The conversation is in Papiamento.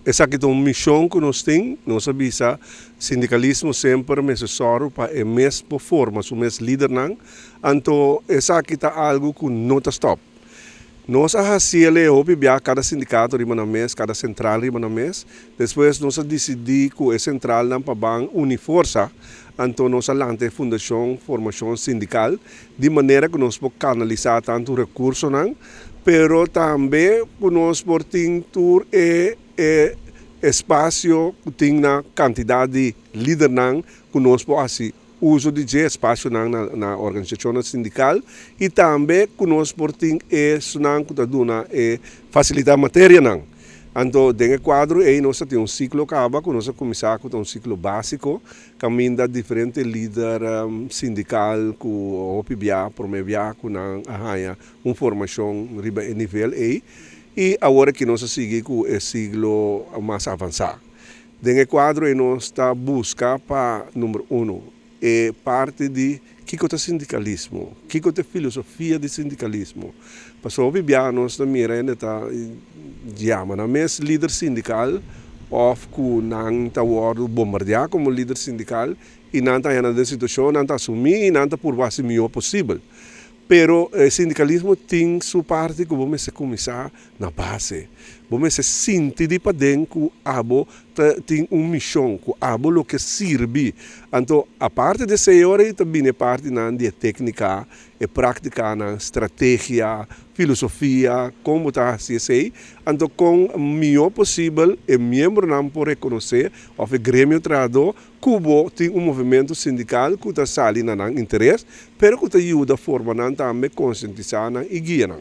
Esaki ta un mishon ku nos tin. Nos a bisa, sindikalismo semper mester sòru pa e mes por forma su mes lidernan, anto esaki ta algu ku no ta stòp. Nos a hasi el e hopi bia kada sindikato riba nan mes, kada sentral riba nan mes. Despues nos a disidí ku e sentralnan pa ban uni forsa, anto nos a lanta e Fundashon Formashon Sindikal di manera ku nos por kanalisá tantu rekursonan, pero tambe ku nos por tin tur e e espasio ku tin na kantidat di lidernan ku nos por hasi uso di dje espasionan na na organisashonnan sindikal i tambe ku nos por tin esunnan ku ta duna e fasilitá materianan. Anto den e kuadro ei nos ta tin un siklo kaba ku nos a kuminsá ku ta un siklo básiko kaminda diferente lider sindikal ku hopi bia promé bia ku nan a haña un formashon riba e nivel ei i awor aki nos a sigui ku e siglo mas avansá. Den e kuadro ei nos ta buska pa number uno e parti di kiko ta sindikalismo, kiko ta e filosofia di sindikalismo. Pasobra hopi bia nos ta mira hende ta yama nan mes lider sindikal òf ku nan ta wòrdu bombardiá komo lider sindikal i nan ta haña nan den situashon nan ta asumí i nan ta purba hasi mihó posibel. Pero e sindikalismo tin su parti ku bo mester kuminsá na base. Bo mester sinti di paden ku abo ta tin un mishon, ku abo lo ke sirbi. Anto aparte di esei ora ei ta bini e partinan di e téknika, e práktikanan, strategia, filosofia, kon bo ta hasi esei. Anto kon mihó posibel e miembronan por rekonosé òf e gremio trahadó Ku bo tin un movementu sindikal ku ta sali na nan interes, pero ku ta yuda forma nan tambe, konsientisá nan i guia nan.